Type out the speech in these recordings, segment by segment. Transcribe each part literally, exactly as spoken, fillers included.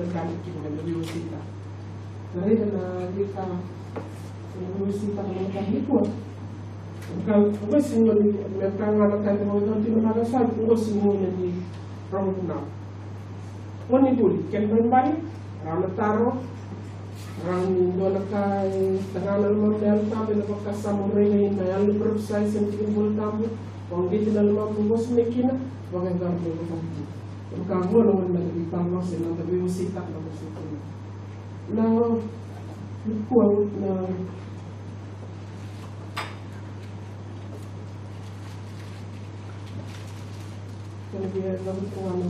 da dabe kina, me da veiwaseitaka. Na raica na veika me da veiwaseitaka na mataka nikua. Ka, ka sega ni, me ka ga na ka eda vakayacora tiko na macawa sa oti, qo sega ni rogo vunau. Qo ni vuli, kena ibalebale, rawa na taro, rawa ni dua na ka e tagana na lomamuni na Yalo Tabu, ena vakasama o raica ina yalo ni parofisai se na tiki ni Vola Tabu, vakauqeti na lomamuni, vosa mai kina, vakayacora mai vakatikina. Ka qo na gauna meda veitalanoa se meda veiwaseitaka na vosa kina. Na, nikua, na, kena via na vuku ga na,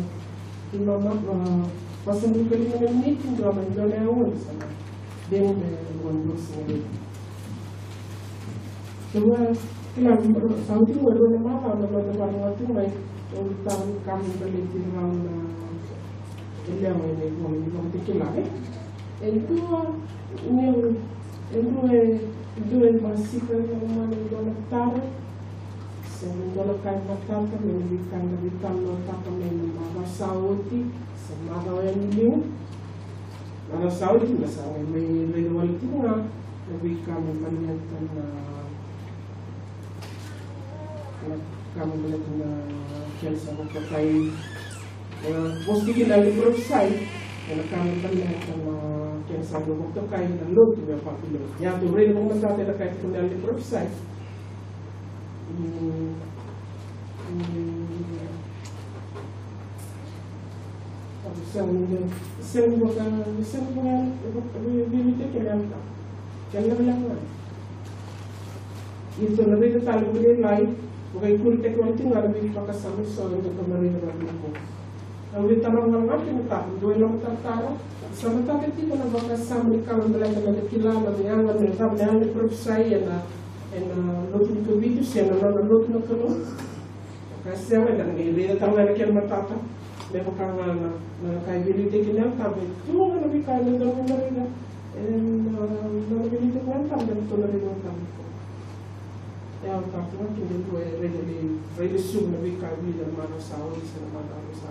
na, na, na, vasagavulu ka lima na miniti, dua mai dua na aua ni sa na. Deu me dua na vosa ga. Dua, kila, sa oti dua na macawa na noda vakarorogo tiko mai, o tau ka me baleti rau na yalewa ena ivola ni Vakatakila, e? E dua, niu, e dua, e dua e basika na mana e dua na taro, se na dua na ka e matata, me na veika eda veitalanoataka mai na macawa sa oti, se macawa yani liu. Macawa sa oti, da sa mai raica wale tiko ga na veika me baleta na, na ka me baleta na kena sa vakatokai, na vosa tiko na yalo ni parofisai, na ka me baleta na kena sa vakatokai na lotu mai Papiloni. Ia, tou raica vakamatata na ka e tiko na yalo ni parofisai. Mm, mm. Sega ni, sega ni vaka, sega ni vaka, vei, vei, vei, vei, kena, kena lekaleka ga. Ia tou na raica tale vakalailai, vakaikuritaki wale tiko ga na veivakasama eso eda tou na raica vakavinaka. Au via taroga ga kina, dua e lomatarotaro, sa matata tiko na vakasama ni ka me baleta na kila na yaga, na cava na yaga ni parofisai ena, ena lotu ni Kavitu se na nona lotu na Kalou. Ka sega, eda na qai raica tale ga na kena matata. Me vaka ga na, na ka e veiliutaki ena Yalo Tabu, e tu ga na veika eda dau raica. E, na, na veiliutaki ena Yalo Tabu, eda tou na raica ena Yalo Tabu. E, au tabu ga kina, e raica, raica sobu na veika e vica na macawa sa oti se na macawa sa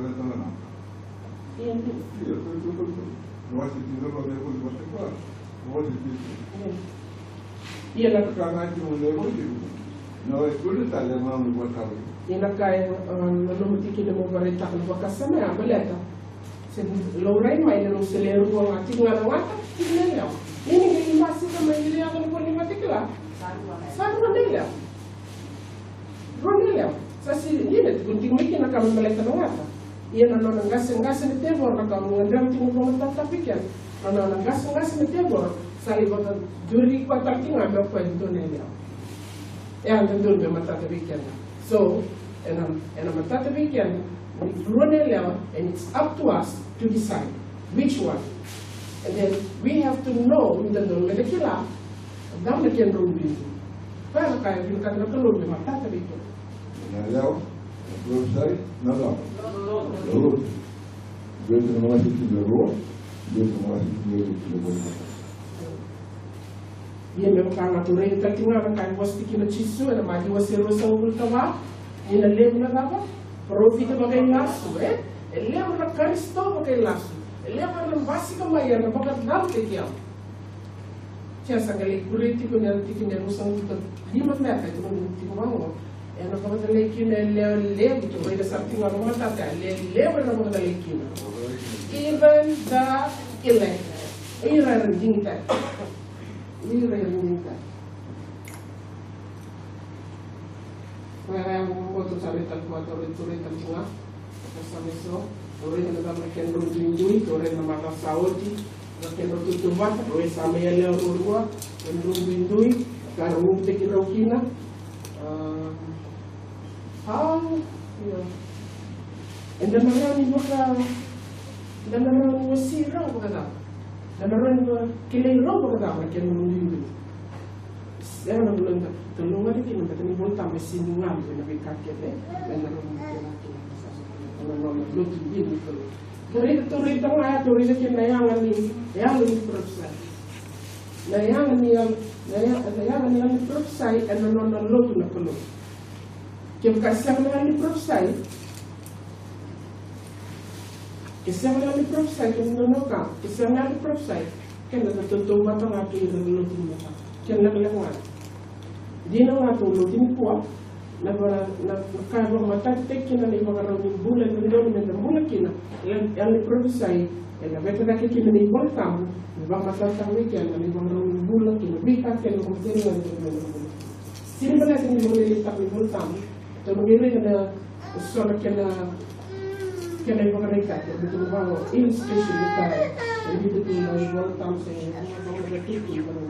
baleta na gata. Ia, dina. Ia, ko, ko, ko, ko. Na wase tinikarua me voli vata koya. Na wase tinikarua. Ia. Ia na ka ga tiko na lewe tiko. Na wai kule tale na nona vatavi. Ia na ka e, a, na nomu tikina mo vakaraitaka na vakasama ya baleta. Se laurai mai na rau se lewe rua ga tiko ga na gata, tiko na yalewa. Ia ni qai basika mai ira yaco na voli ni matakila. Sa rua na yalewa. Rua na yalewa. Sa siri, ia na tiko, tiko mai kina ka me baleta na gata. Ia na nona qaseqase na tevoro na ka mo gadreva tiko na vakamatata vei keda. Na nona qaseqase na tevoro, sa lai vakaduri koya tale tiko ga me o koya e dua na yalewa. E a dodonu me matata vei keda. So, ena, ena matata vei keda, ni rua na yalewa, and it's up to us to decide which one. And then we have to know, ni dodonu meda kila, cava na kedrau bibi. Koya na ka e vinakata na Kalou me matata vei keda. Na yalewa, na parofisai, na cava? Na lotu. Dua tiko na wase tinikarua, dua tiko na wase tinikarua. Ia me vaka ga tou raica tale tiko ga na ka e vosa tiko kina o Jisu ena Maciu wase ruasagavulu ka va, ni na levu na cava? Parofita vakailasu, e? E levu na Karisito vakailasu. E levu era na basika mai, era na vakacalati kina. Tia sa qai lai kuria tiko na tikina e ruasagavulu ka lima beka, e tukuni tiko vaqo. Ena vakacalai kina e lewe levu, tou raica sara tiko ga vakamatata, e lewe levu ena vakacalai kina. Even the elect. Ira era digitaki. Ira era digitaki. Koya ga ya qo tou sa raica tale, tou raica tale tiko ga. Tou sa mai so, tou raica na cava na kedrau duidui, tou raica na macawa sa oti. Na kedrau tautauvata, rau sa mai yalewa ruarua, kedrau duidui, ka rau gubitaki rau kina. A, a, io. Eda na rawa ni vaka, eda na rawa ni wasi rau vakacava? Eda na rawa ni vakilai rau vakacava na kedrau duidui? Sega na vula, da kalougata kina, baleta ni Volatabu e sega ni galu ena veika kece, ena nona, ena nona lotu ni Kalou. Tou raica, tou raica ga ya, tou raica kina na yaga ni, yalo ni parofisai. Na yaga ni yalo, na ya-, na yaga ni yalo ni parofisai ena nona lotu na Kalou. Kevaka sega na yalo ni parofisai, ke sega na yalo ni parofisai, ke dua na ka, ke sega na yalo ni parofisai, keda na tautauvata ga kei ira na lotu ni mataka. Kena lekaleka ga. Dina ga tou lotu nikua, na va-, na, na ka e vakamatatataki kina na ivakarau ni bula e dodonu meda bula kina, yalo, yalo ni parofisai, ena veta cake kina na iVolatabu, me vakamatatataka vei keda na ivakarau ni bula kei na veika kece e dodonu meda bula. Sega ni baleta ni vakalailaitaka na iVolatabu, tou na qai raica na so na kena, kena ivakaraitaki, tou na vaqo illustration ni ka e biuta tu na iVolatabu se na vakamatata tu na Kalou.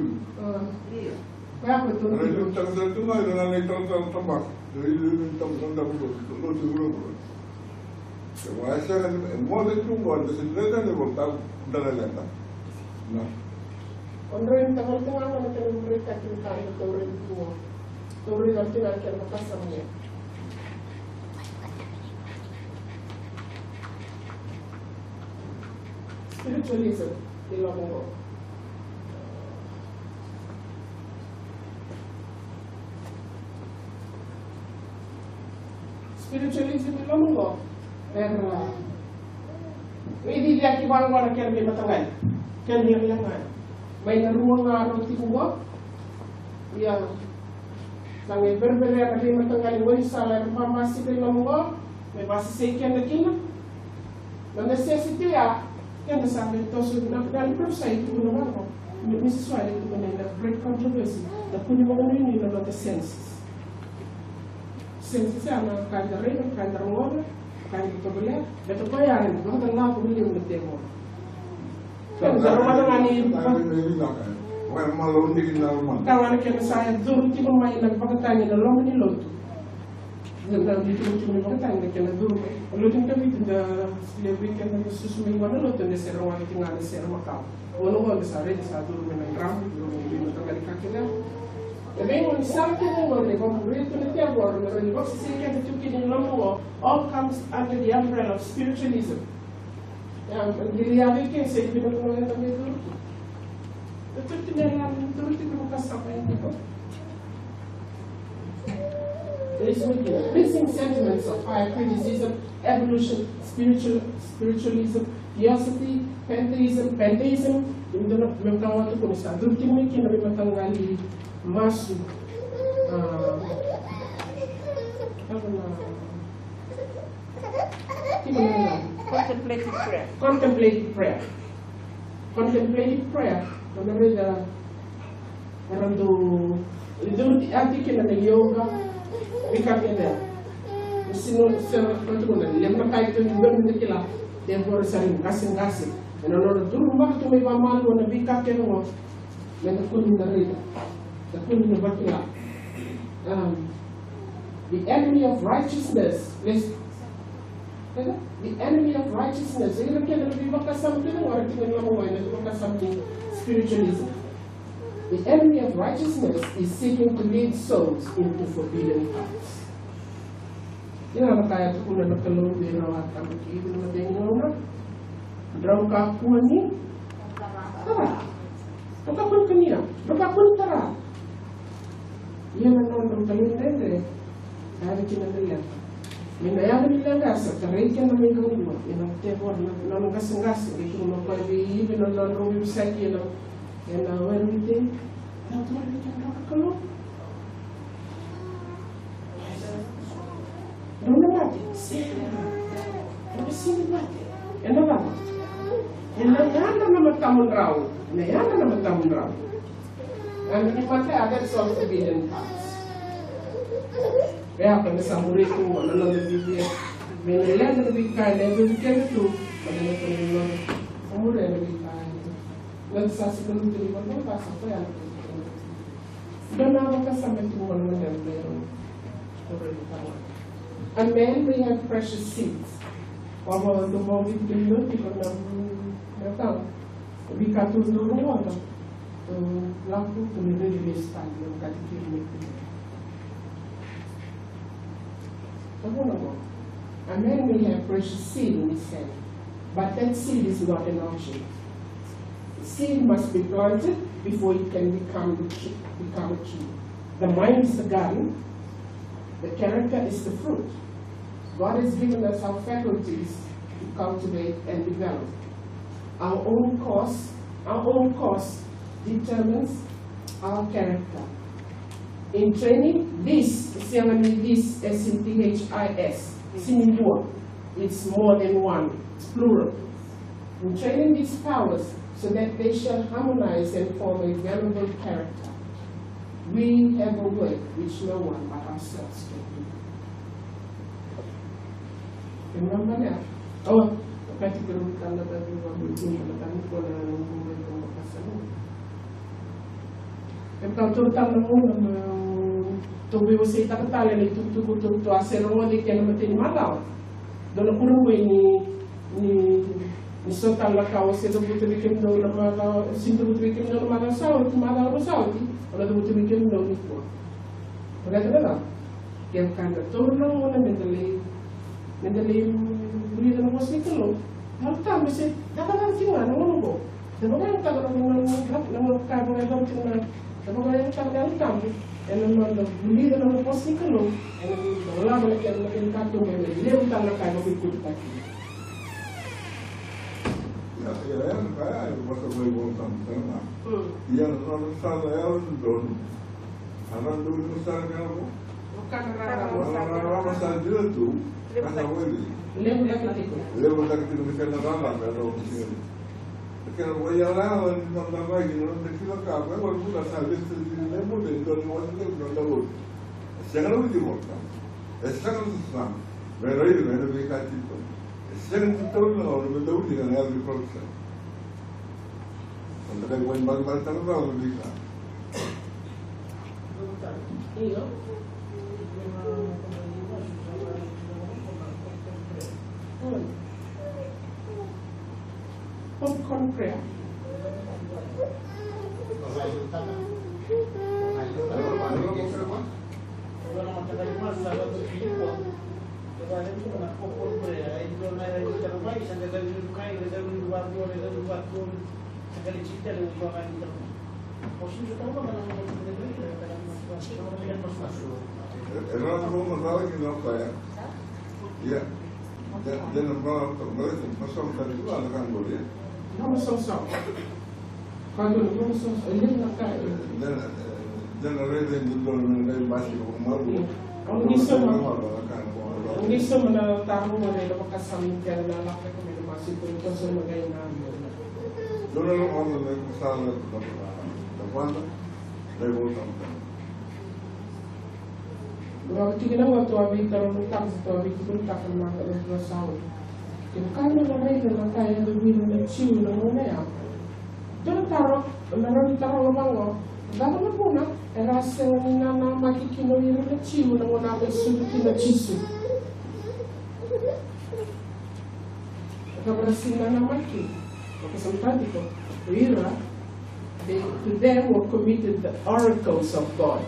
Io. Koya ko e tolu. Era iliuliu tale tu ga ira na nai talatala tabaka. Era iliuliu ni tabu, tabu, tabu, lotu i vuravura. E vaka e sega ni, e moce tu qo, da se dredre ni voltavu, da na leqa. Na. O drau ni tagal tu ga na kena vukreitaki ni ka eda taura tu qo. Taura ga tu na kena vakasama. Spiritualism ni loma qo. Spiritualism ni loma qo era veiciciyaki vaqo na kena veimataqali, kena veiyalayalati. Mai na rua ga rau tiko qo. Ia, Sa qai vereverea na veimataqali gaunisala era vabasika i loma qo me vasesei keda kina. Na necessity ya, keda sa qai toso na, na parofisai e tukuna vaqo. Me, me susuai e tukuna na great controversy, na kune vakanuinui na noda senses. Senses ya na ka eda raica, ka eda rogoca, ka eda tovolea. Baleta o koya e vakacalava vakalevu na tevoro. Kena sa rogoca ga ni, ka ga na kena sa curu tiko mai na vakatagi na loma ni lotu. Na, na, ni curu tiko mai vakatagi na kena curu mai. Na lotu ni Kavitu da levu vei keda da susu mai vua na lotu, da sere wale tiko ga na sere makawa. Gauna qo da sa raica sa curu mai na dramu, curu mai na mataqali ka kece. Na veigaunisala kece qori e vakamuria tu na tevoro, na rawa ni vakasesei keda tu kina i loma qo, all comes under the umbrella of spiritualism. Ya, qai lia vei keda se vinavinaka na vei curu. Curu tiko na, curu tiko na vakasama e tiko. Mixing sentiments of higher criticism, evolution, spiritual, spiritualism, theosophy, pantheism, pantheism. Io, na, me vaka ga au tukuna, sa curu tiko mai kina na veimataqali masu. Ah, Contemplative prayer. Contemplative prayer. Contemplative prayer. Na mera raica era dau, dau ati kina na yoga, veika kece. Sino, sino, na tukuna, levu na ka e tu ni bera ni da kila, tevoro sa qai qaseqase. Ena nona curu beka tu mai vakamalua na veika kece qo. Meda kua ni da raica, da kua ni da vakila. Um, the enemy of righteousness, listen. The enemy of righteousness, ira kece na veivakasama kece qo era tiko e loma qo ena veivakasama ni spiritualism. The enemy of righteousness is seeking to lead souls into forbidden paths. Ia na ka e tukuna na Kalou vei rau a tabaki ena mataka ni gauna. Drau kakua ni tara. Drau kakua ni kania. Drau kakua ni tara. Ia na nodrau talai dredre. Yaco kina na leqa. Ni na yaco ni leqa sa tarai keda mai gauna. Ia na tevoro na, na nona qaseqase. Qai tukuna o koya vei Ivi na nodrau veivesaitaki ena Ena were ni tei, na toro ni tei na Kalou. Drau na mate, sega. Drau na sega ni mate. Ena cava? Ena yadra na matamudrau. Ena yadra na matamudrau. Yadra ni mate, a, that's all forbidden paths. E a, ka me sa muri tu, na noda vivi. Me na yadra na vika, na vivi kena tu. Ka me na kena nona. Sa muri na vika. Noda sa sega ni lutu ni vanua, sa koya na. Dua na vakasama tiko na levu. A man may have precious seeds. Wavava dou vakavitu tiko na, na ka. Vei ka tu dou rogoca. Dou lako, dou ni raica vei Sitani, na ka tiko mai. A man may have precious seed in his hand, but that seed is not an orchard. The seed must be planted before it can become the tree, become a tree. The mind is the garden, the character is the fruit. God has given us our faculties to cultivate and develop. Our own course, our own course determines our character. In training, this, sega ni this, S in T H I S, sini dua. It's more than one, it's plural. In training these powers so that they shall harmonize and form a valuable character, we have a work which no one but ourselves can do. Kena mana? Oh, kati kena mana? E ka tolu tale na gauna na tou veiwaseitaka tale na itukutuku tou a sere oti kei na matai ni macawa. Dua na kurabui ni, ni, ni so tale na ka o se cavuta vei kemudou na macawa, se cavuta vei kemudou na macawa sa oti, macawa rua sa oti, o na cavuta vei kemudou nikua. Baleta na cava? Kevaka eda taura na gauna meda lai, meda lai vulica na vosa ni Kalou, Yalo Tabu e se cakacaka tiko ga na gauna oqo. Da vakayagataka na, na, na, na ka e vakayacora tiko na, da vakayagataka na Yalo Tabu ena noda vulica na vosa ni Kalou, ena noda lako na kena, na kena katuba, ena levu tale na ka e vakaikutaki. Ia, ia, ia, na ka ya e vosa mai Vola Tabu tale ga. Mm. Ia na nona sala ya o dodonu. A na dou ni masara kena ko? Kana rarama sa dina tu. Kana weli. Levu cake tiko. Levu cake tiko ni kena rarama e dau ni siga ni. Kena wai yala yala ni noda mai ni noda kila ka. Mai wai kula sa lesi ni levu ni dou ni wai levu noda wai. E sega na wili waka. E sega na sasama. Me rai me na veika tiko. E sega ni tauri na gauna me dau ni na agriculture. Io. Popcorn prayer. Popcorn prayer. Au ni sauma na taro mo na vakasama ni kena na lako mai na masu ko ni toso na gai na. Ura tikina ua tua vei taro na taku tua vei tiko na taku na maka na tua sau. Ke ka na na raica na ka e yaco vei ira na Jiu na gauna ya. Dua na taro, na rawa ni taroga vaqo, cava na vuna era a sega ni nanamaki kina o ira na Jiu na gauna a mai sucu kina o Jisu? Cava era sega ni nanamaki? Vakasamataka tiko o ira, they, to them were committed the oracles of God.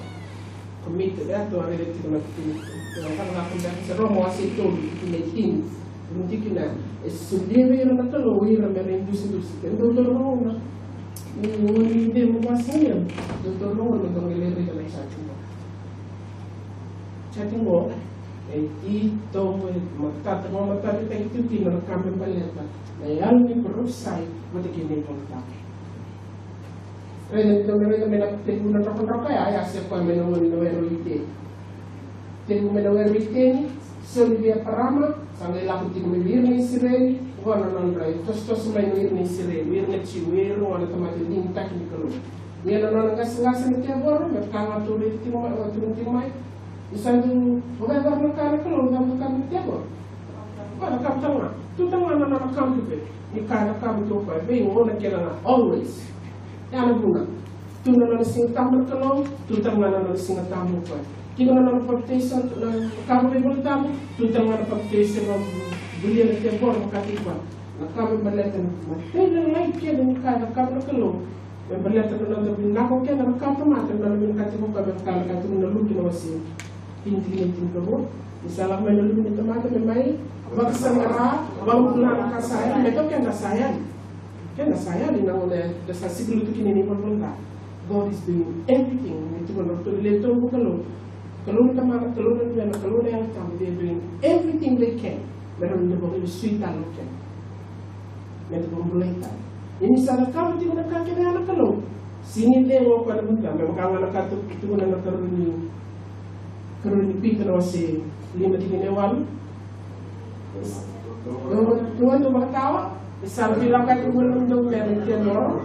Committed, e, tou a raica tiko na tikina. Tou a raica tiko na tikina. Roma wase tolu, tikina e tini. Tikina, e solia vei ira na Kalou o ira me ra idusidusi. E dodonu na gauna. Ni o ni cegu wase ya. Dodonu na gauna dou qai lai raica na chart qo. Chart qo, e titobu, e matata, qo matata ka i tu kina na ka me baleta na yalo ni parofisai vata kei na iVolatabu. Raica ni dou na raica mai na tekivu na drokadroka ya, ya se koya mai na gone na were o Iteni. Tekivu mai na were o Iteni, soli vei Eparama, sa qai lako tiko mai vei ira na Isireli, qo na nodra itosotoso mai na ira na Isireli, ira na Jiu, ira qo na tamata digitaki ni Kalou. Ia na nona qaseqase na tevoro, me vaka ga tou raica tiko mai, tou raica tiko mai. Ni sa dau vakayacora na ka na Kalou, na ka na tevoro. Koya na cakava tale ga, tu tale ga na nona accountable. Ni ka na cakava tu o koya, veigauna kece ga, always. Ya na vuna. Tu na nona Siga Tabu na Kalou, tu tale ga na nona Siga Tabu o koya. Tiko na nona papitaiso, na cakava na iVolatabu, tu tale ga na papitaiso, na bulia na tevoro, vakataki koya. Na ka me baleta na matailalai kece ni ka na cakava na Kalou. Me baleta na noda vinaka o keda na ka tamata, na nona vinakati vaka me vaka na ka tukuna na Luke na wase tini, tikina e tinikarua. Ni sa lako mai na Luve ni tamata me mai vakasaqara, vakabula na ka sa yali, me keda sa yali. Keda sa yali na gauna eda sa sikalutu kina ni valavala ca. God is doing everything. Me tukuna na ratou na lewe tolu vakalou. Kalou na Tamana, Kalou na Luvena, Kalou na Yalo Tabu, they are doing everything they can. Me rawa ni da vakailesuitaka na keda. Me da vakabulai tale. Ia ni sa cakava tiko na ka kece ya na Kalou, sega ni cegu o koya na vuta, me vaka ga na ka tu, tukuna na karua ni, karua ni Pita na wase lima tikina e walu. Dou, dou, dou vakatawa, ni sa veilakoyaki vua na nomudou bera na tevoro.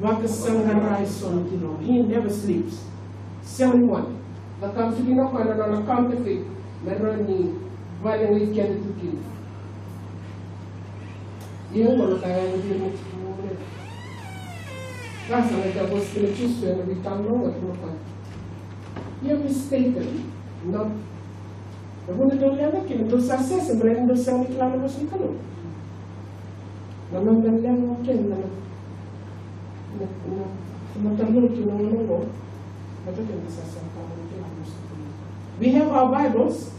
Vakasaqara eso na tevoro. He never sleeps. Sega ni gone. Cakava tu kina o koya na nona counterfeit, me rawa ni vale ga i keda tu kina. Ia oqo na ka e yaco vei ira na tiko oqo. Ka sa na ka vosa kina Jisu ena veitalanoa oqo, tukuna o koya, you are mistaken. No. Na vuna dou leqa kina, dou sa sese, baleta ni dou sega ni kila na vosa ni Kalou. Na noda leqa kina na, na, na, na matalotu na gauna oqo. Baleta keda sa sega ni kila na vosa ni Kalou. We have our Bibles.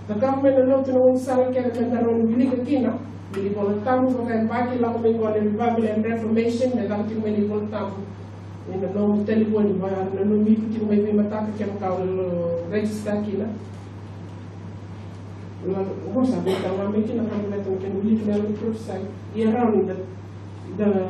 Cakava mai na lotu na gaunisala kece me da rawa ni wilika kina. Ni iVolatabu, vakayabaki, lako mai qo na revival and reformation, me caka tiko mai na iVolatabu. Ena nomu talevoni, va, na nomu iko tiko mai veimataka kevaka o register kina. Oqo sa veitalia mai kina ka baleta na kena wiliki na yalo ni parofisai. Ia rawa ni da, da, da,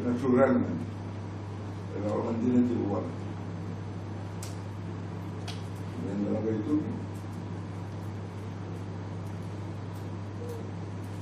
na turaga. E na wala dina tiko vua. Me na qai tuki.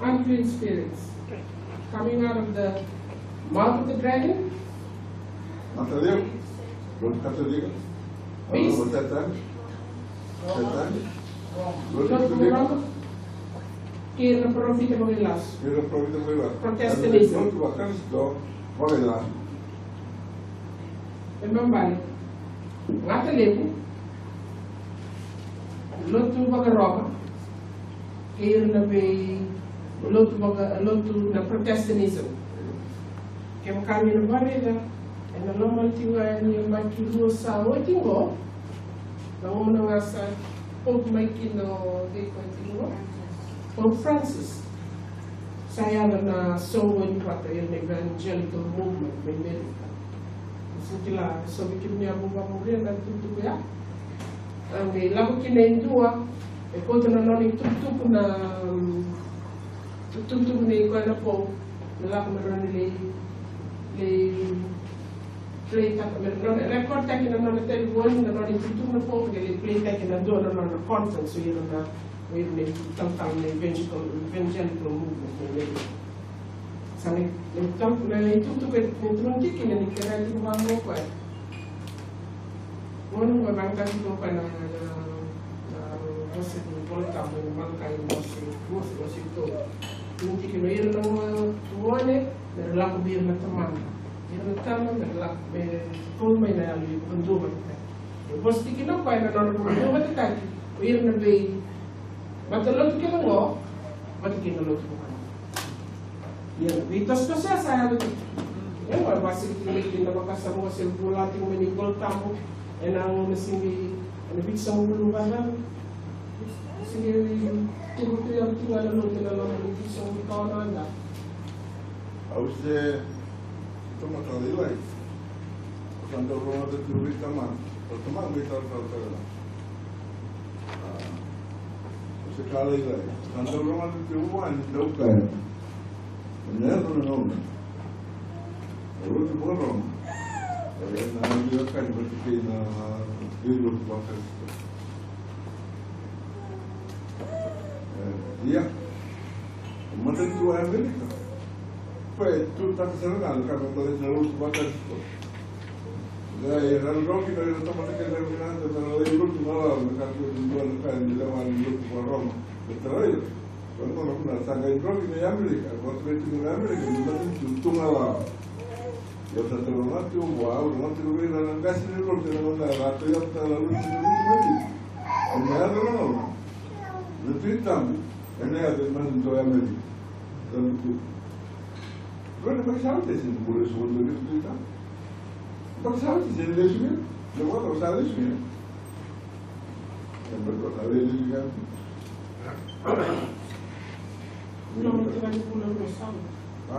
Unclean spirits coming out of the mouth of the dragon. Matthew, Luke, Catholic, Beast. Satan, Satan, Lotu Roma. Kei na parofita vakailasu. Kei na parofita vakailasu. Protestantism. Lotu vakarisito vakailasu. E babale. Gata levu. Lotu vakaroma. Kei ira na vei lotu vaka, lotu na Protestantism. Kevaka ni na varaica, ena loma tiko ga ni yabaki rua sa oti qo, na gauna ga sa Pope mai kina o cei koya tiko qo? Pope Francis. Sa yaco na soqoni vata ira na evangelical movement mai Merika. Sa kila, so vei kemuni a vakamuria na tukutuku ya. A qai lako kina e dua, e kauta na nona itukutuku na, mm, itukutuku nei koya na Pope, me lako me rawa ni lai, lai play taka, me rawa ni record taki na nona telefoni na nona itukutuku na Pope, qai lai play taki na dua na nona conference o ira na, o ira na italatala na evangelical, evangelical movement na Merika. Sa na, na ita, na itukutuku e tukuni tiko kina ni kerea tiko vaqo o koya. Gona qo e vakayagataki tiko o koya na, na, na vosa ni Vola Tabu ena Malakai wase, wase, wase tolu. Tukuni tiko kina o ira na gone, gone, me ra lako vei ira na tamana. Ira na tama, me ra lako, me kau mai na yalo ni vakaduavatataki. E vosa tiko kina o koya na nona vakaduavatataki o ira na vei matalotu kece qo vata kei na lotu vakayago. Ia na veitosotoso ya sa yaco tiko. Ia qo e vakasikitiki mai kina na vakasama qo se vula tiko mai ni Vola Tabu ena gauna sigi ena vitusagavulu vakacaca. Sega ni tubu tu ya tu ga na lotu na loma ni tisauru ka ono na. Au se tamata lailai. Au sa dau rogoca tiko vei tamaqu. O tamaqu e talatala tale ga. A, au se ka lailai. Au sa dau rogoca tiko vua ni dau kaya. Ena yaco na gauna, na lotu vakaRoma e na veiwekani vata kei na veilotu vaKarisito. E, ia, matanitu e Amerika, koya e tutaka sara ga na ka me baleta na lotu vaKarisito. Ia, e rawa ni roki na ira tamata kece na vinaka, na lai lotu na lawa, na ka tu e dua na ka ni lewa ni lotu vakaRoma me tarai ira. Koya gona kuna sa qai droki mai Amerika, vakaturei tiko mai Amerika ni matanitu tu ga lawa. Ia au sa dau rogoca tiko vua, au rogoca tiko vei ira na qase ni lotu ena gauna ya, ratou yaco tale na lotu ni lotu mai. Ena yaco na gauna, na Tui Tabu ena yaco ena matanitu o Amerika. Tabu tu. Koya na baki sa oti, e sega ni bula e so dua na Tui Tabu. Baki sa oti, e sega ni lesu mai. Na vakacava sa lesu mai. Loma tiko ni vula rua sa oti. A?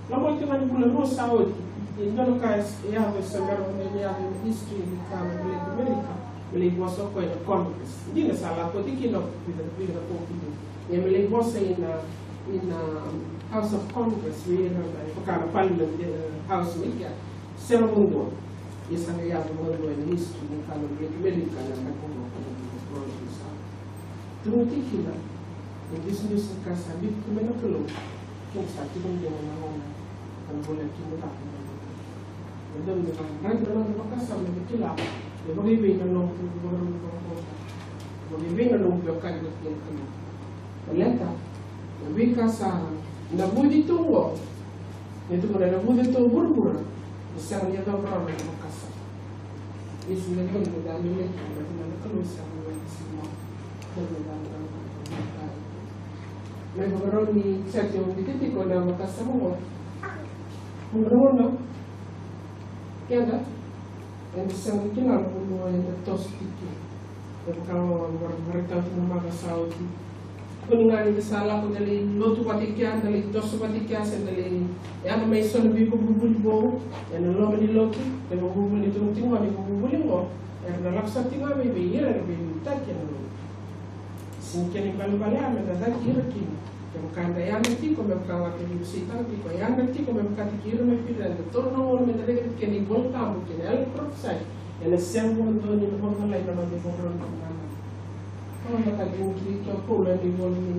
Loma tiko ni vula rua sa oti. E dua na ka e yaco, e se bera ni yaco ena history ni ka na Amerika, me lai vosa o koya ena Congress. Dina sa lako oti kina o vica, vica na poku. Ia me lai vosa ina, ina House of Congress, vei ira na, e vaka na Parliament, e, House mai kea. Sega vakadua. Ia sa qai yaco vakadua ena history ni ka na Amerika na ka na Congress. Tukuna tiko kina na idusidusi ka sa biuta tu mai na Kalou. Keda sa tiko dina na gauna ka na voleka kina na Kalou. Eda dau ni vakadreta na noda vakasama, eda kila me vakaevei na nomu vakabauta, vakaevei na nomu veiwekani vata kei na Kalou. Baleta na veika sa navuci tu oqo, e tukuna na vuce tu o vuravura, e sega ni yacova rawa na vakasama. Io, sa na vuna me da leleki na vuna na Kalou, sa na vuna na Kalou. Me vakarau ni sa tiko, biuta tiko na vakasama oqo. Vakarogo na keda, eda sega ni kila na vanua eda toso tiko. E vaka au vakaraitaka tiko na macawa sa oti. Kua ni ga ni da sa lako, da lai lotu vata i kea, da lai toso vata i kea, se da lai yaco mai so na veivakavuvuli vou ena loma ni lotu, na veivakavuvuli ni tiko, tiko ni veivakavuvuli oqo, era na lako sara tiko ga mai vei ira era veiliutaki ena lotu. Sega ni kena ibalebale ya me da cati ira kina. Kevaka da yadra tiko me vaka ga da veivusaitaka tiko, yadra tiko me vakataki ira mai Pita, eda taura na gauna me da raica na kena iVolatabu kei na yalo ni parofisai, ena sega vakadua ni na vakacalai na noda ivakarau ni vakanananu. Au na kaya ni kei Paula ena ivola ni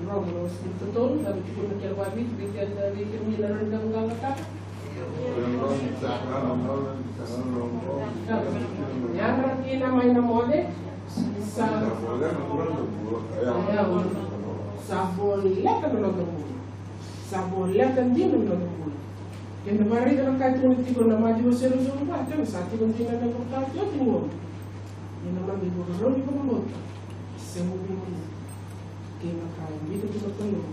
Roma na wase tinikatolu, na tikina kei na wase vitu, vei keda, vei kemuni na rawa ni da vaqaqataka. Yadra kina mai na moce. Sa, sa voleka na noda bula. Sa voleka dina na noda bula. Keda vakaraica na ka e tukuna tiko na Maciu wase ruasagavulu ka va, keda sa tiko dina na vakataki oti ni gauna. Ia na noda ivakarau ni vakabauta, sega ni dina. Kei na ka e biuta tiko na Kalou,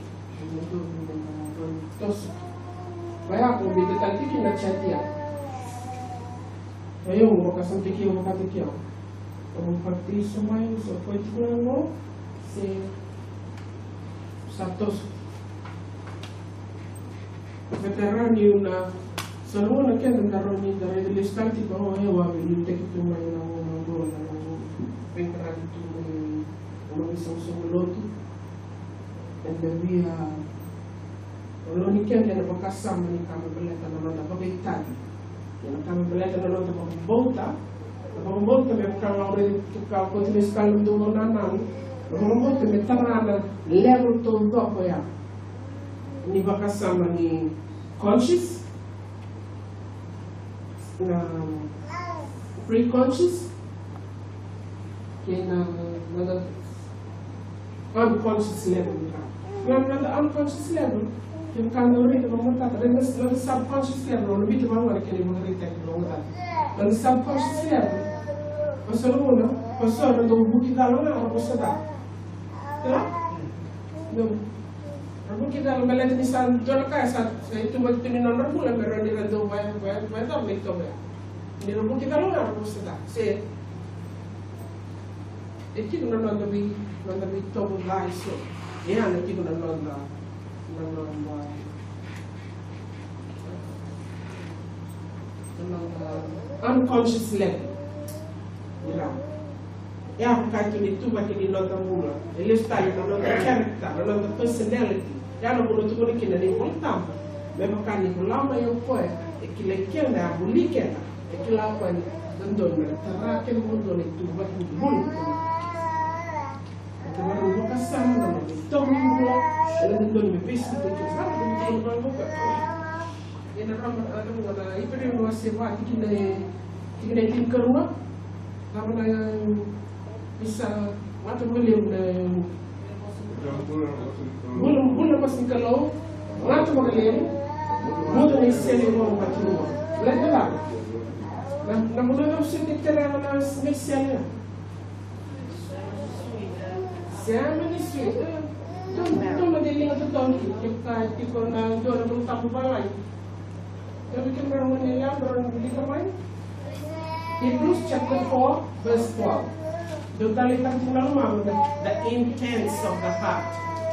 e dodonu me da rawa ni toso. Vaya ko biuta tale tiko na chati ya. Vaya ko vakasama tiko, vakataki au. Au papitaiso mai, au sa koya tiko na gauna, se sa toso. Veterani, au na, so na gauna keda da rawa ni da raica lesu tale tiko, o yau a veiliutaki tu mai na gauna oqo, na gauna veiqaravi tu mai na noqu isoqosoqo lotu. Eda via, o loni keda ena vakasama ni ka me baleta na noda vakaitavi. Ia na ka me baleta na noda vakabauta, na vakabauta me vaka ga au raica tiko, ka au kauta lesu tale na dua na nananu, na vakabauta me tara na level taucoko ya ni vakasama ni conscious, na preconscious, kei na, na, na unconscious level ni ka. Na, na, na unconscious level, kevaka o raica vakamatata, na, na, na subconscious level, o na biuta vaqo na kena ivakaraitaki vakamatata. Na, na subconscious level, o so na gauna, o so na dau vuki cala ga na vosa ca. Ia? Dau. Ra vuki cala baleta ni sa dua na ka sa, sa ituvaki tu ni nodra bula me rawa ni ra dau vaya, vaya, vaya cala me itovo ya. Ni ra vuki cala ga ra vosa ca. Se e tiko na noda vei, Noda veitovo ca eso. Ia na tiko na noda, na noda, na noda unconscious level. Ira. Ia, ka tu ni tuvaki ni noda bula. E lesu tale na noda character, na noda personality. Ia na bula tukuna kina na iVolatabu. Me vaka ni vola mai o koya, e kilai keda, a vuli keda, e kila o koya ni dodonu me tara keda, dodonu me tuvaki ni bula. Ena vakasama, na noda itovo ni bula, ena dodonu me veisiko tu kina. Sa dodonu me tiko na vakavuka. Ena rama, a, na Iperiu na wase va, tikina e, tikina e tinikarua. Rama na, isa, mata vakalevu na, bula, bula na vosa ni Kalou, mata vakalevu, mudu na isele e rua vakatinua. Leta la. Na, na bula na usu te tere na, na isele. Sema ni sui. Dua, dua na liga totoki, ke ka tiko na dua na Volatabu valagi. Dua na kena rogoni ya, dua na liga mai. Hebrews chapter four, verse twelve. Dua tale ka tiko na lomaqu, the, the intents of the heart.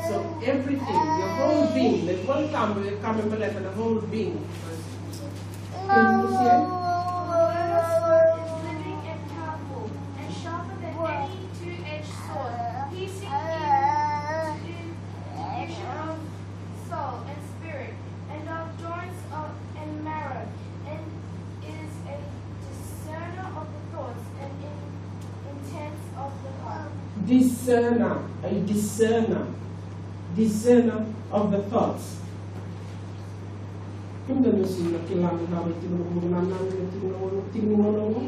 So everything, your whole being, the Volatabu, e ka me baleta na whole being. Can you see it? The word of God is living and powerful, and sharper than any two-edged sword, piercing even to the division of soul and spirit, and of joints of, and marrow, and is a discerner of the thoughts and in-, intents of the heart. Discerner, a discerner, discerner of the thoughts. Kemudou na sega ni kila na cava e tiko na bula, na cava e tiko na gauna, tiko na gauna oqo.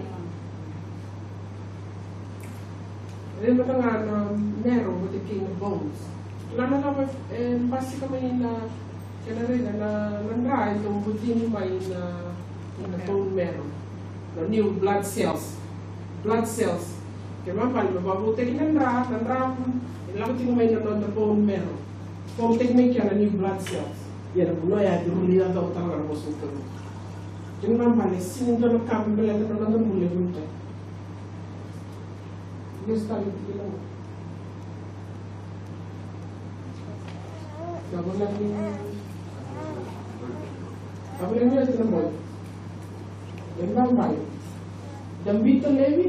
Raica mada ga na marrow vata kei na bones. Kila na cava e basika mai na, kena raica na, na dra e dau butini mai na, na bone marrow. Na new blood cells. Blood cells. Kena ibalebale me vakavoutaki na dra, na dra e lako tiko mai na noda bone marrow. Form-taki mai kina na new blood cells. Ia na vanua ya e rui yaco tale ga na vosa ni Kalou. Kena ibalebale sega ni dua na ka me baleta na noda bula e vuqa. Lesu tale tiko na. Sa voleka ni, sa voleka ni oti na boy. E na mai. Dabita Levi.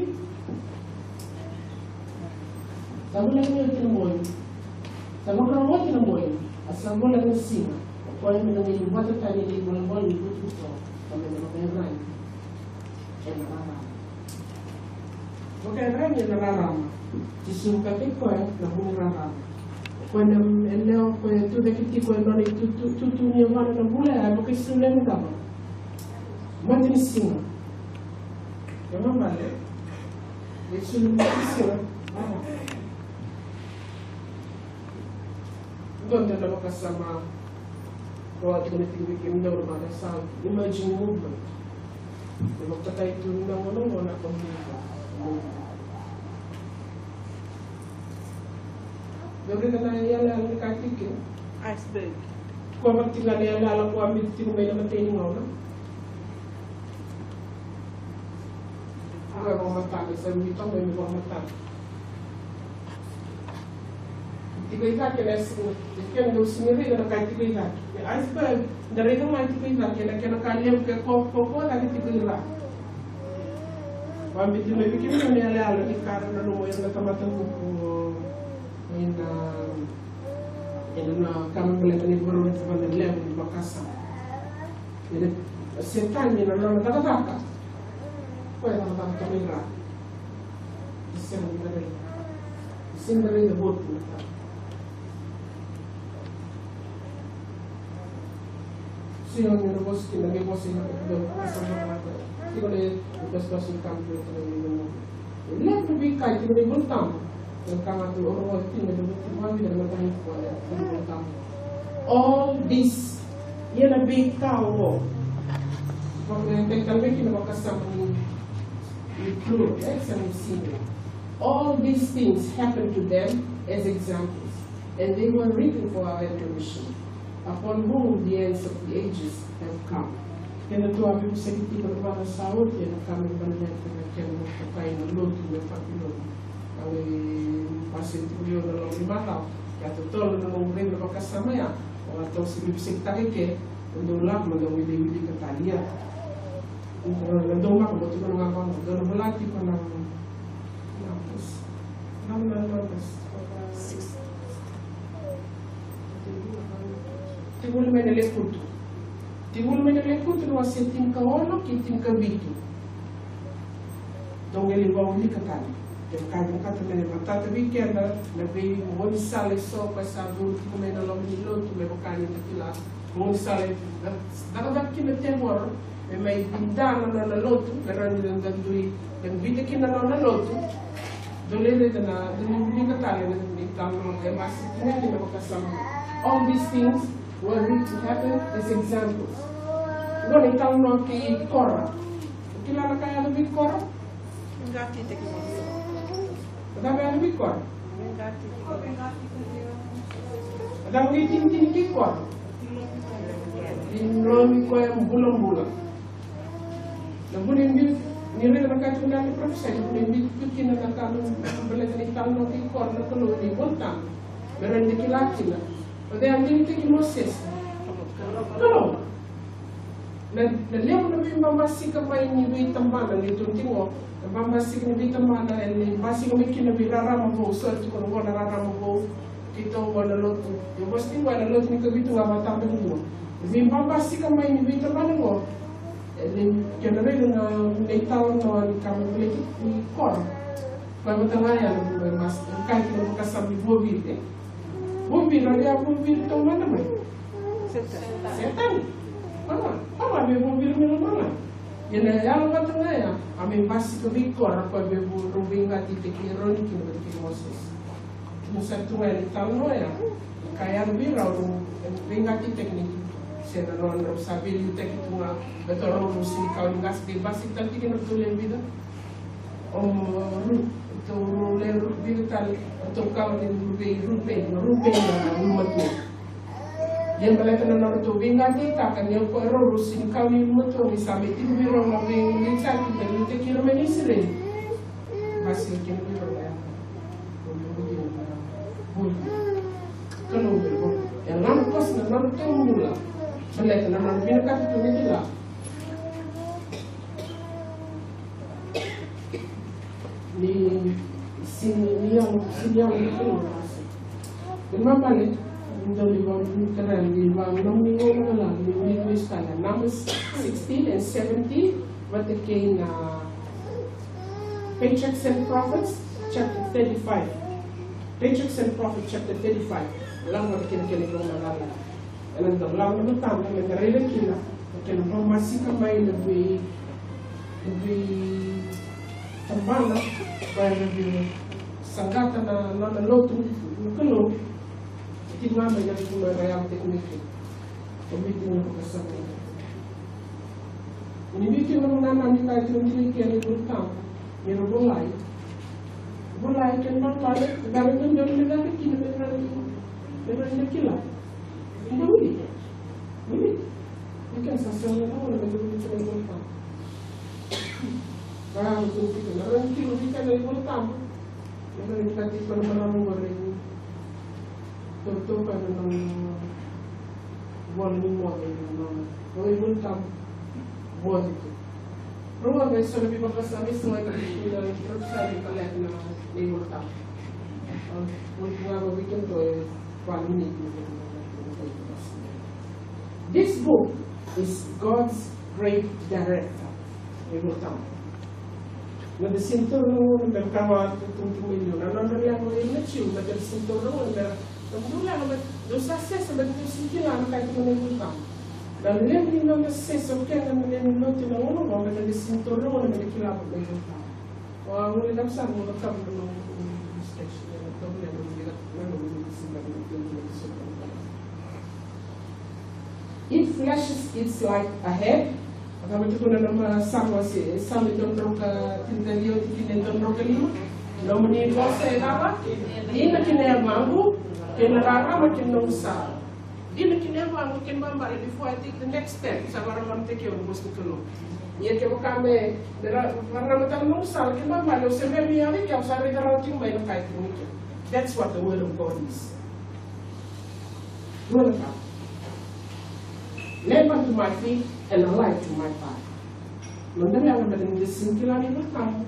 Sa voleka ni oti na boy. Sa vakarau oti na boy. A sa voleka na siga. O koya me na qai vata tani na ivola ni vutuvutu. Ka me na vakaiyaragi ena rarama. Vakaiyaragi ena rarama. Jisu vakataki koya na vu ni rarama. O koya na yalewa, o koya e tucake tiko e nona itutu, tutu ni yavana na vula ya, e vakaisulu ena cava? Mata ni siga. Kena ibalebale. E isulu mata ni siga. Dua na vakasama. Ko a tukuna tiko vei kemudou na mada sa emerging movement. E vakatokai tu na gauna oqo na community movement. Dou raica na iyalayala ni ka tiko kina. Iceberg. Ko a vaka tiko ga na iyalayala ko a biuta tiko mai na imatai ni gauna. Ko a vakamatata, sa biuta mai me vakamatata. Tiko i cake na iceberg, kena dau sega ni raica na ka e tiko i cake. Na iceberg, da raica ga e tiko i cake, na kena ka levu ke ko, ko, ko cake tiko i ra. Vakabibi mai vei kemuni na yalayala ni ka ra nanuma o ira na tamata vuku ena, ena ka me baleta ni vakarau na tamata levu ni vakasama. Ena Setani ena nona cakacaka. Koya e cakacaka toka i ra. E sega ni da raica. E sega ni da raica votu na ka. Sega ni na vosa kina, me vosa ina ka. Tiko na, tiko na, tiko na, E levu na veika e tiko ena iVolatabu. E ka ga tu o rogo tiko na veika e tiko ena iVolatabu. All this, ia na veika oqo. Vaka e tiko tale mai kina vakasama ni, ni plural, e sega ni singular. All these things happened to them as examples, and they were written for our admonition, upon whom the ends of the ages have come. Kena tu a veivosaki tiko na vana sa oti ena ka me baleta na kena vakatai na lotu me Papiloni. Ni basi tiko vei au na loma ni macawa, ke a totolo na noqu raica na vakasama ya, o a toso ni veisei tale ke, o dau lako ma dau wilika tale ya. Na dau maka mo tiko na gavana, dau na vola tiko na, na, na, na, na, six. Tiko mai na Lekutu. Tiko mai na Lekutu na wase tinikaono ki tinikavitu. Dou qai lai wilika tale. Ke ka vinakata me matata vei keda na veigaunisala eso ka sa duri tiko mai na loma ni lotu me vaka ni da kila. Gaunisala e cakacaka kina tevoro me mai vinaka na nona lotu, me rawa ni da dui, da biuta kina na nona lotu. Dou lai raica na, dou lai wilika tale na italanoa e masi kina kina vakasama. All these things were written to happen as examples. Qo na italanoa kei Kora. Kila na ka yaco vei Kora? Cava yaco vei Kora? Cava qai tinitini kei Kora? Ni lomi koya bulabula. Na vuna e biu, ni raica na ka tu na parofisai, na vuna e biu tu kina na ka me baleta na italanoa kei Kora na Kalou ena iVolatabu. Me rawa ni da kila kina. O cei a digitaki Mosese? Kalou. Na, na levu na veibabasika mai ni veitabana, ni tu tiko, na babasika ni veitabana, e ni basika mai kina vei rarama vou, sori tiko na vua na rarama vou, keitou vua na lotu. Ia vosa tiko na lotu ni Kavitu ga vakatabakidua. Veibabasika mai ni veitabana qo, e ni kena raica na, na italanoa ni ka me baleti ni Kora. Koya vata ga ya na vua e mas-, e kai kina vakasama ni vuaviri, e. Vuaviri, o cei a vuaviri taumada mai? Setani. Setani. Koya, koya me vuaviri mai lomalagi. Ia na yalo vata ga ya, a me basika vei Kora, koya me vu-, rau veiqati teki Eroni kina vata kei Mosese. Kina sa tu ga ya na italanoa ya. Ka yaco vei rau, rau veiqati teki ni, se na nona rau sa veiliutaki tu ga, me to rau rau sini kau ni qase, kei basika tale tiki na tu le vica. O Ru-, tou lewe Ru-, Rupeni tale, o tou kawa ni Rupeni, Rupeni, Rupeni na ulumatua. Ia baleta na nodratou veiqatitaka ni o koya rau rau sini kawa ni ulumatua, ni sa mai tiko vei rau na veiqatitaki, ni teki ira mai na Isireli. Basika kina vei rau ya. Kalou vei rau. E lako kosa na nodratou bula. Baleta na nona vinakata tu ni kila. Ni sini, ni yalo, sini yalo ni Kalou na wase. Ni mabale, ni dau ni vau ni tara ni vau na muni ngau na lala ni muni ni stala. Numbers sixteen and seventeen, vata kei na Patriarchs and Prophets, chapter thirty-five. Patriarchs and Prophets, chapter thirty-five. Lako vata kei na kena vau na lala. Ena dau lako na matana, me na raica kina, na kena vakamasika mai na vei, na vei tabana, koya na vei saqata na, na, na lotu, na Kalou, e tiko ga mai na vei era yavu tiko mai kina. Ko vei tiko na vakasama. Ni vei tiko na vanana ni kai tiko ni kena iVolatabu, ni ra volai. Volai kena matana, e dau dodonu me caka kina, me rawa ni, me rawa ni kila. Ida wili. Wili. Ni kena sa sega na gauna me dau wili kina iVolatabu. Ka au tu kina, na rawa ni kila wili kina iVolatabu. Na rawa ni kati kina na marama qori. Totoka na nona vola ni moce, na nona iVolatabu moce tu. Rua vei so na veivakasama e sega ni kila, e sega ni kila na iVolatabu. Au vou ga vei kemudou e This book is God's great director. E volatabu. Na da sega ni taura na gauna me ra kaya tu, tu, tu mai liu. Na nodra leqa o ira na Jiu, me ra sega ni taura na gauna me ra, na dou leqa me dou sa sesa, me dou sega ni kila na ka e tukuna na iVolatabu. Na levu ni noda sesa o keda na lewe ni lotu ena gauna oqo, me da sega ni taura na gauna me da kila na iVolatabu. Ua gole na sala, ua cakava na nomu inspection, na nomu, na nomu, na nomu. It flashes its light ahead. A cava e tukuna na Same, se Same dua na drau ka tinikaciwa, tikina e dua na drau ka lima. Nomuni vosa e cava? Dina ki na yavaqu, kei na rarama ki na noqu sala. Dina kina e vaqo, kena ibalebale, before I take the next step, sa vakararamataki au na vosa ni Kalou. Ia kevaka me, me ra, vakararamataka na noqu sala, kena ibalebale au se via mai vei kemuni, au sa raica rawa tiko mai na ka e tukuni kina. That's what the word of God is. Dua na ka. Lamp unto my feet and a light to my path. Noda leqa baleta ni da sega ni kila na iVolatabu.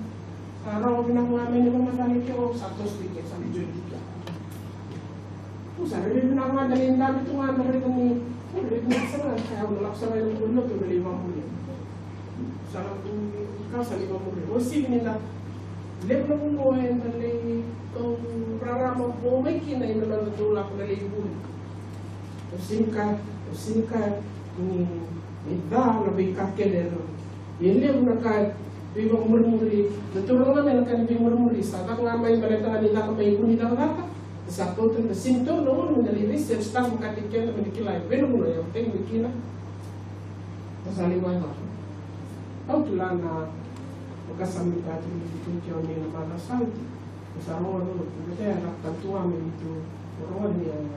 Sa rogo vinaka ga mai na ivakamacala, ke au sa toso tiko, sa na join tiko. Au sa rairai vinaka ga, da lai dabe tu ga, da raica ni, au raica ni sa na ka, au na lako sara ena noqu lotu, da lai vakamuria. Sa na, ka sa lai vakamuria. Au sega ni da, levu na vanua eda lai, tou rarama vou mai kina ena noda tou lako na lai vuli. Au sega ni kaya, au sega ni kaya ni, ni ca na veika kece e levu. E levu na ka e veivakamurimuri, na turaga mai na ka ni veimurimuri, sa caka ga mai baleta ga ni caka mai vu ni cakacaka, sa kauta na sega ni taura na gauna me da lai research-taka vakataki keda me da kila e vei na vanua e yawa tiko mai kina. Sa lai vakacava. Au kila na vakasama ni ka tiko ni tiko kina mai na macawa sa oti. Sa rogo na, na, na, na, na, tu ga mai tu, rogo ni, eh,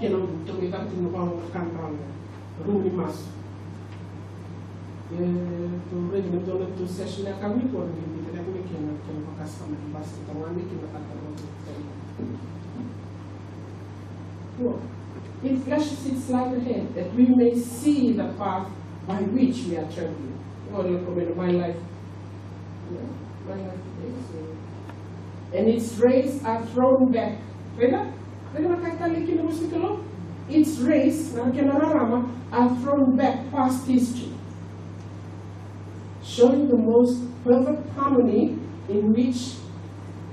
kena tu mai ka tu na vau na kan rau na, rumu ni masu. E, tu rei na dua na tu session ya ka mi ko ni, ni, ni, ni, kena, kena vakasama ni basi, tu ga ni kena ka tu. Well, it flashes its light ahead, that we may see the path by which we are traveling. Well, look at my life. Yeah, my life today, so. And its rays are thrown back. Raica? Raica na ka e talei kina na vosa ni Kalou? Its rays, na kena rarama, are thrown back past history, showing the most perfect harmony in which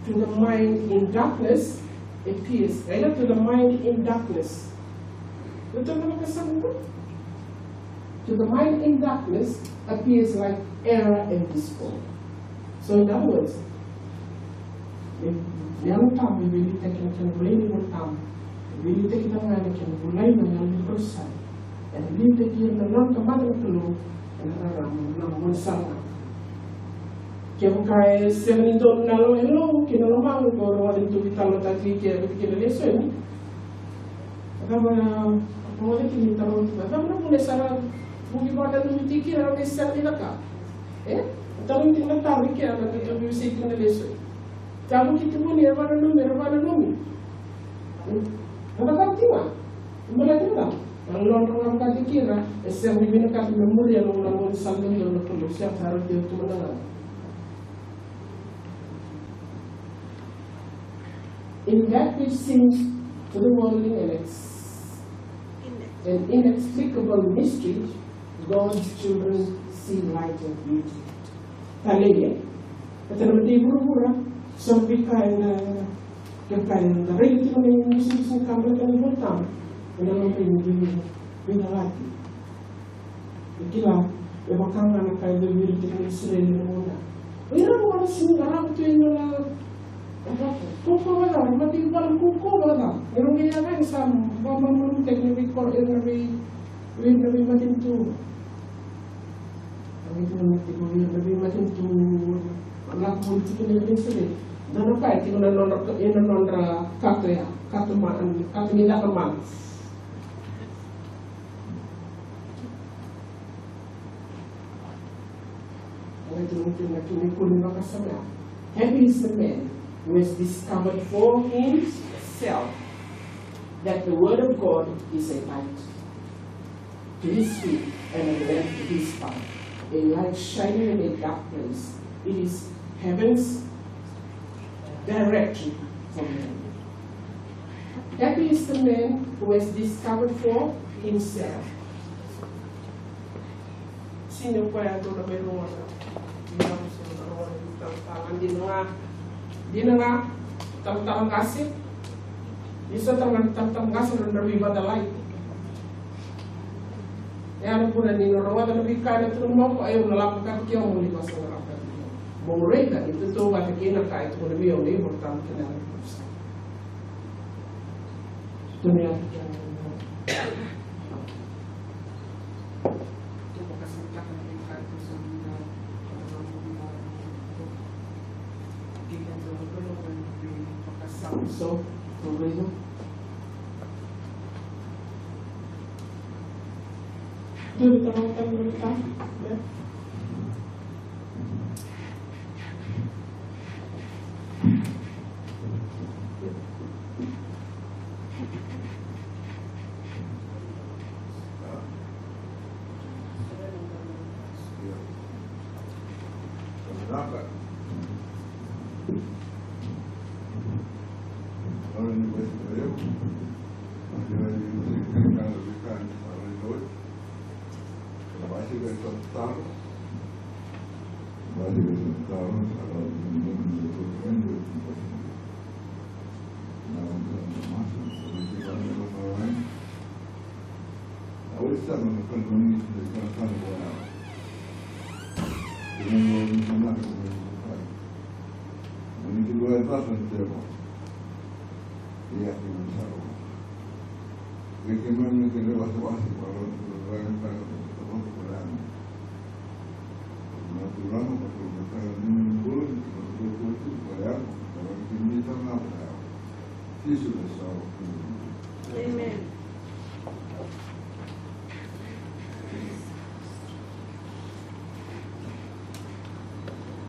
to the mind in darkness appears. Raica, to the mind in darkness. Raica na vakasama. To the mind in darkness appears like error and discord. So in other words, e, e Yalo Tabu e veiliutaki na kena volai ni Yalo Tabu, e veiliutaki na kena volai na Yalo ni Kalou. E veiliutaki ira na nona tamata na Kalou ena rarama, na gaunisala. Kevaka e sega ni donu na lo, e lo, kei na lomaqu, ko rogoca ni tu veitalanoataki kei na lesoni. Cava na, rogoca kina ni taro tiko. Cava na vuna e sa ra vuki vakananumi tiko kina na veisau ni cakacaka? E? Taro tiko na taro i kea na tutu veisau tiko na lesoni. Taro ki tu vuni e vakananumi, e vakananumi. Na cakacaka tiko ga. Baleta na cava? Na nodra vakataki ira e sega ni vinakata me muria na gaunisala ni Kalou, se sa rauti tu na cakacaka. In that which seems to the worldly an ex-, an inexplicable mystery, God's children see light and beauty. Hallelujah. Ena mata ni vuravura, so na veika eda, kevaka eda raica tiko na imusumusu ni ka baleta na iVolatabu, eda na raica ni veigalati. E kila, e vaka ga na ka e vei ira tiko na Isireli ena gauna. O ira na gone sega ni qarava tu e dua na, e vaka, kaukaua vakacava, na mataivalu kaukaua vakacava. Ni rau qai yaga yani sa vakamalumalumutaki na veikoro, ira na vei, vei, na veimatanitu. Rau qai tukuna tiko o ira na veimatanitu, lako voli tiko na Isireli. Dua na ka e tiko na nodra, ena nodra kato ya, kato ma, kato ni caka mana. Happy is the man who has discovered for himself that the word of God is a light to his feet and a lamp to his path, a light shining in a dark place. It is heaven's direction for man. Happy is the man who has discovered for himself. Sini o koya e dua na mai rogoca. Dina ga, dina ga, talatala qase. Ni so tale ga na talatala qase na nodra veivakacalai. E a na vuna ni na rogoca na veika ena tukuna mai o koya, au na lako vata kei au mo ni vakasaurarataki. Mo raica ni tautauvata kei na ka e tukuna vei au na iVolatabu kei na Yalo Tabu. So, so, so,